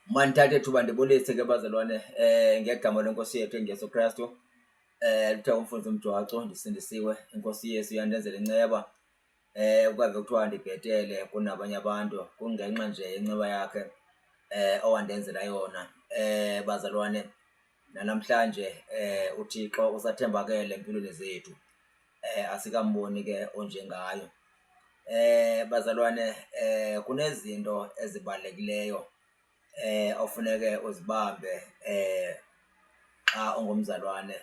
Mandithathe ithuba ndibulise ke bazalwane ngegama leNkosi yethu enguYesu Krestu. Kuthiwa umfundisi uMjwaco ndisindisiwe, iNkosi uYesu yandenzela inceba. Kwave kuthiwa ndibhetele kunabanye abantu kungenxa nje yenceba yakhe owandenzela yona. Bazalwane nanamhlanje uThixo usathembakele empilweni zethu, asikamboni ke onjengaye. Bazalwane kunezinto ezibalulekileyo ofuneke uzibambe xa ungumzalwane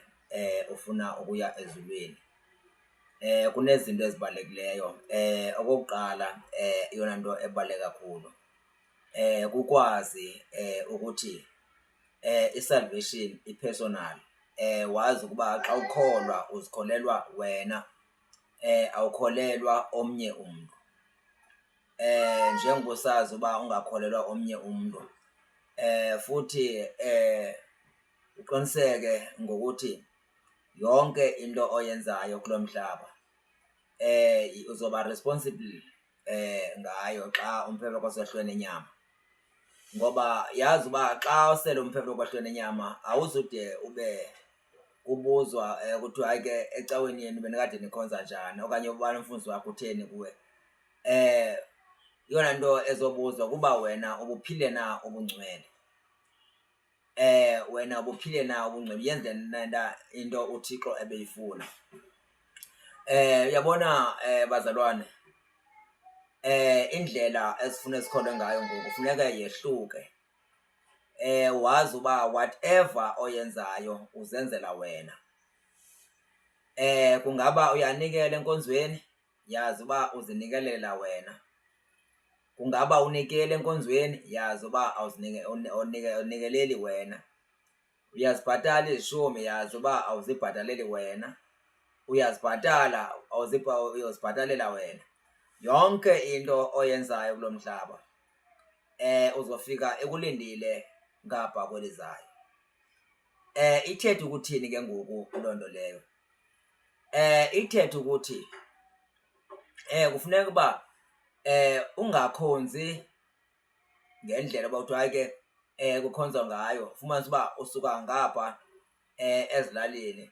ufuna ukuya ezulwini. Kunezinto ezibalulekileyo, okokuqala eyona nto ebaluleke kakhulu kukwazi ukuthi i-salvation i-personal. Wazi ukuba xa ukholwa uzikholelwa wena awukholelwa omnye umntu. Njengoba usazi uba ungakholelwa omnye umntu futhi uqiniseke ngokuthi yonke into oyenzayo kulo mhlaba uzoba responsible ngayo xa umphefumlo wakho sewahlukene nenyama. Ngoba yazi uba xa sele umphefumlo wakho wahlukene nenyama awuzude ube kubuzwa kuthiwe hayi ke ecaweni yenu benikade nikhonza njani okanye ubani umfundisi wakho utheni kuwe. Eyona nto ezobuzwa kuba wena ubuphile na ubungcwele, wena ubuphile na ubungcwele uyenzile na into uThixo ebeyifuna. Uyabona bazalwane indlela esifuna sikholwe ngayo ngoku funeka yehluke. Wazi uba whatever oyenzayo uzenzela wena. Kungaba uyanikela enkonzweni yazi uba uzinikelela wena. Kungaba awunikeli enkonzweni yazi uba awunikeleli wena. Uyazibhatala izishumi yazi uba awuzibhataleli wena, uyazibhatala uzibhatalela wena. Yonke into oyenzayo kulo mhlaba uzofika ekulindile ngapha kwelizayo. Ithethe ukuthini ke ngoku loo nto leyo? Ithethe ukuthi kufuneka uba ungakhonzi ngendlela uba kuthiwa hayi ke kukhonzwa ngayo, ufumanise uba usuka ngapha ezilalini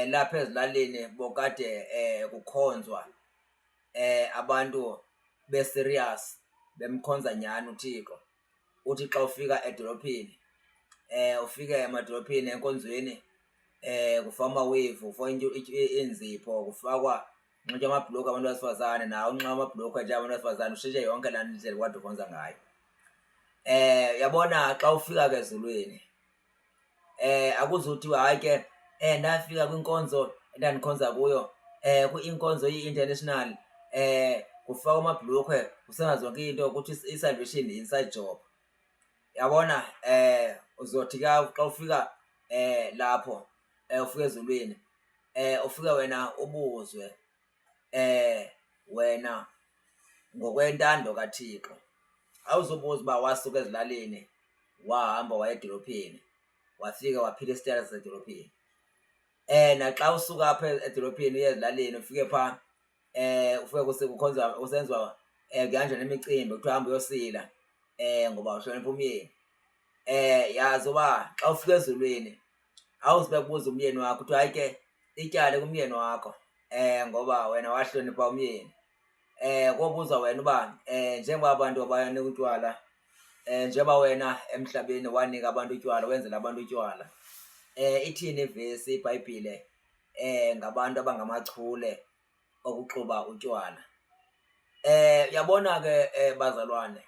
lapha ezilalini bokade kukhonzwa abantu besiriyasi bemkhonza nyhani uThixo. Uthi xa ufika edolophini ufike emadolophini enkonzweni kufakwa amawevu, kufakwa iinzipho, kufakwa kunxitywa amabhlukhwe abantu besifazane nawe unxibe amabhlukhwe njengabantu besifazane utshintshe yonke laa ndlela ubukade ukhonza ngayo. Uyabona xa ufika ke ezulwini akuzuthiwa hayi ke ndafika kwinkonzo endandikhonza kuyo inkonzo iyi-international kufakwa amabhlukhwe kusenziwa yonke into kuthi i-salvation yi-inside job. Uyabona uzothi ke xa ufika lapho ufika ezulwini ufike wena ubuzwe wena ngokwentando kaThixo. Awuzubuza uba wasuka ezilalini wahamba waya edolophini wafika waphila isitayela sasedolophini. Naxa usuka apha edolophini uye ezilalini ufike phaa ufike kukhonzwa kusenziwa kuhanjwa nemicimbi kuthiwa hamba uyosila ngoba uhlonipha umyeni. Yazi uba xa ufika ezulwini awuzube kubuza umyeni wakho kuthiwa hayi ke ityala kumyeni wakho ngoba wena wahlonipha umyeni. Kobuzwa wena uba njengoba abantu bayanika utywala njengoba wena emhlabeni wanika abantu utywala wenzela abantu utywala, ithini ivesi iBhayibhile ngabantu abangamachule okuxuba utywala? Uyabona ke bazalwane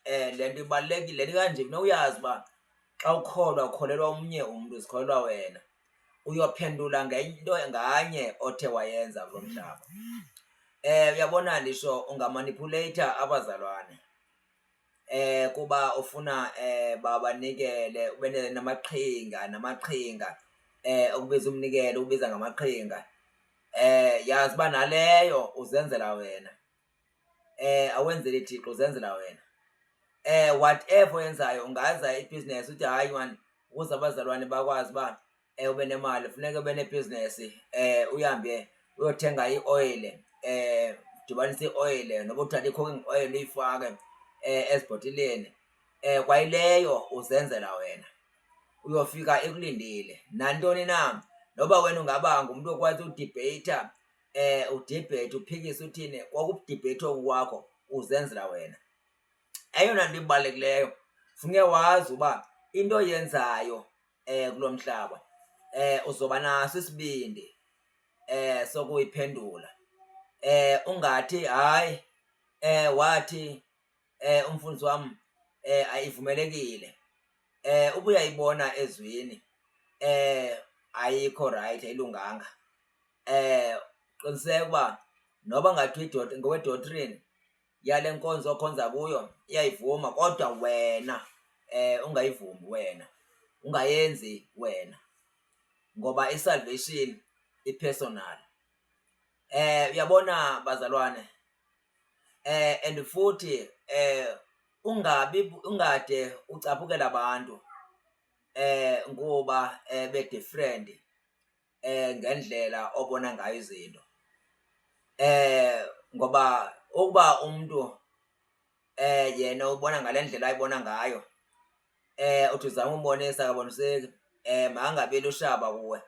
le nto ibalulekile, le nto ikanje funeka uyazi uba xa ukholwa ukholelwa omnye umntu uzikholelwa wena. Uyophendula ngento nganye othe wayenza kulo mhlaba. Uyabona ndisho ungamanipuleyitha abazalwane kuba ufuna babanikele ube namaqhinga namaqhinga ukubiza umnikelo uwubiza ngamaqhinga. Yazi uba naleyo uzenzela wena. Awenzeli Thixo uzenzela wena. Whatever oyenzayo ungaza ibhizinesi uthi hayi maan ukuze abazalwane bakwazi uba ube nemali funeka ube nebhizinesi uhambe uyothenga ioyile udibanise ioyile noba uthathe i-cooking oil uyifake ezibhotileni. Kwayileyo uzenzela wena, uyofika ikulindile. Nantoni na, noba wena ungaba ngumntu okwazi udibheyitha udibheyithe uphikise uthini, kwa ukudibheyitha oku kwakho uzenzela wena. Eyona nto ibalulekileyo funeke wazi uba into oyenzayo kulo mhlaba uzoba naso isibindi sokuyiphendula. Ungathi hayi wathi umfundisi wam ayivumelekile, uba uyayibona ezwini ayikho rayithi ayilunganga, qiniseka uba noba kungathiwa ngokwe-doctrine yale nkonzo okhonza kuyo iyayivuma kodwa wena ungayivumi wena, ungayenzi wena ngoba i-salvation i-personal. Uyabona bazalwane and futhi ungabi ungade ucaphukele abantu ngoba be-different ngendlela obona ngayo izinto. Ngoba ukuba umntu yena ubona ngale ndlela ayibona ngayo uthi uzama umbonisa akaboniseki, makangabi lushaba kuwe.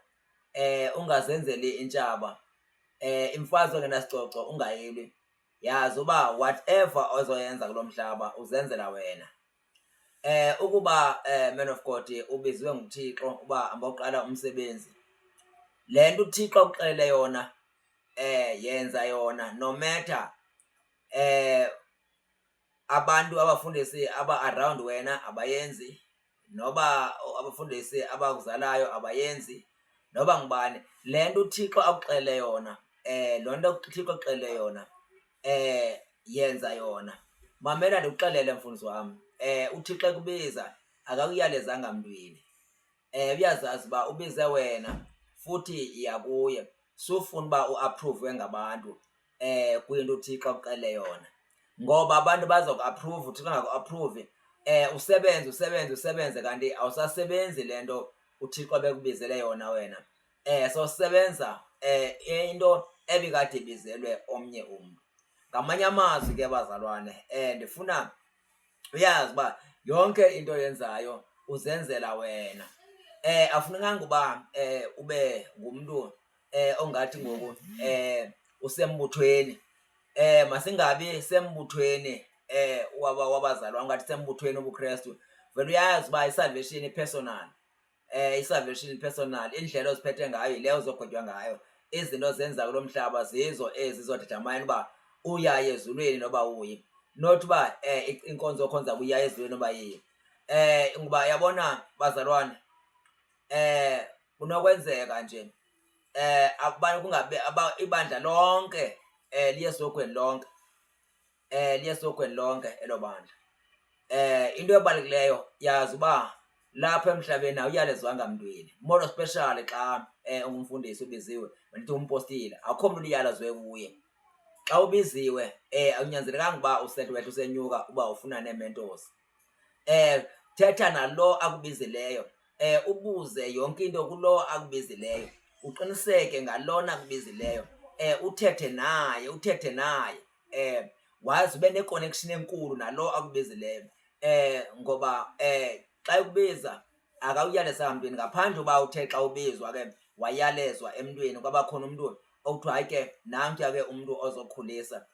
Ungazenzeli intshaba, imfazwe engenasicoco ungayilwi. Yazi uba whatever ozoyenza kulo mhlaba uzenzela wena. Ukuba man of God ubiziwe nguThixo uba hamboqala umsebenzi, le nto uThixo akuxelele yona yenza yona no matter abantu abafundisi aba-around wena abayenzi. Noba abafundisi abakuzalayo abayenzi noba ngubani, le nto uThixo akuxelele yona loo nto uThixo akuxelele yona yenza yona. Mamela ndikuxelele mfundisi wam, uThixo ekubiza akakuyalezanga mntwini. Uyazazi uba ubize wena futhi yiya kuye, sufuna uba uaphruvwe ngabantu kwinto uThixo akuxelele yona. Ngoba abantu baza kuaphruva uThixo angakuaphruvi, usebenze usebenze usebenze kanti awusasebenzi le nto uThixo ebekubizele yona wena, sowusebenza into ebikade ibizelwe omnye umntu. Ngamanye amazwi ke bazalwane ndifuna uyazi uba yonke into oyenzayo uzenzela wena. Akufunekanga uba ube ngumntu ongathi ngoku usembuthweni. Masingabi sembuthweni wabazalwane ungathi sembuthweni wobuKrestu. Vele uyazi uba i-salvation i-personal, i-salvation i-personal. Indlela oziphethe ngayo yileyo ozogwetywa ngayo. Izinto ozenza kulo mhlaba zizo ezi zizodetermine uba uyaya ezulwini noba awuyi, not uba inkonzo okhonza kuyo iyaya ezulwini noba ayiyi. Ngoba uyabona bazalwane kunokwenzeka nje abantu kungabi ibandla lonke liye esihogweni lonke, liye esihogweni lonke elo bandla. Into ebalulekileyo yazi uba lapha emhlabeni awuyalezwanga mntwini, more especially xa ungumfundisi ubiziwe, mandithi umpostile, akukho mntu uliyalezwe kuye. Xa ubiziwe akunyanzelekanga uba usehla wehla usenyuka uba ufuna nee-mentors. Thetha nalo akubizileyo, ubuze yonke into kulo akubizileyo, uqiniseke ngalona akubizileyo, uthethe naye, uthethe naye wazi ube ne-connection enkulu nalo akubizileyo. Ngoba xa ekubiza akakuyalezanga mntwini ngaphandle uba uthe xa ubizwa ke wayalezwa emntwini kwaba khona umntu okuthiwa hayi ke nankuya ke umntu ozokukhulisa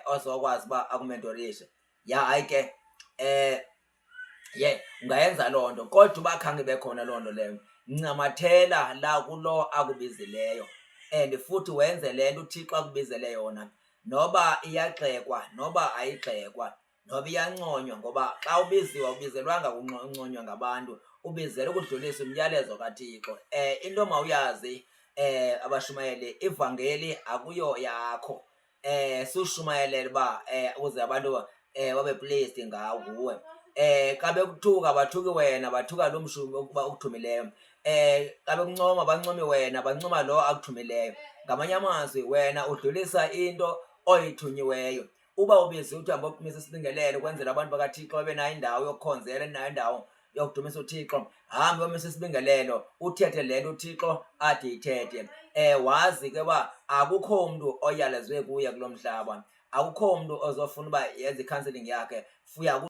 ozokwazi uba akumentorishe. Ya hayi ke ye ungayenza loo nto kodwa uba khange ibe khona loo nto leyo ncamathela la kulo akubizileyo and futhi wenze le nto uThixo akubizele yona noba iyagxekwa noba ayigxekwa noba iyanconywa ngoba xa ubiziwa ubizelwanga unconywa ngabantu ubizelwe ukudlulisa umyalezo kaThixo. Into mawuyazi abashumayeli ivangeli akuyo yakho. Sushumayelela uba ukuze abantu babe pleased ngawe nguwe. Xa bekuthuka abathuki wena bathuka loo mshumi ukuba ukuthumileyo. Xa bekuncoma abancomi wena bancoma lo akuthumileyo. Ngamanye amazwi wena udlulisa into oyithunyiweyo. Uba ubiziwe uthi hamba uyoqinisa isibingelelo ukwenzela abantu bakaThixo babe nayo indawo yokukhonzela, nayo indawo yokudumisa uThixo, hamba uyomisa isibingelelo uthethe le nto uThixo athi yithethe. Wazi ke uba akukho mntu oyalezwe kuye kulo mhlaba, akukho mntu ozofuna uba yenze i-counselling yakhe. Fuya.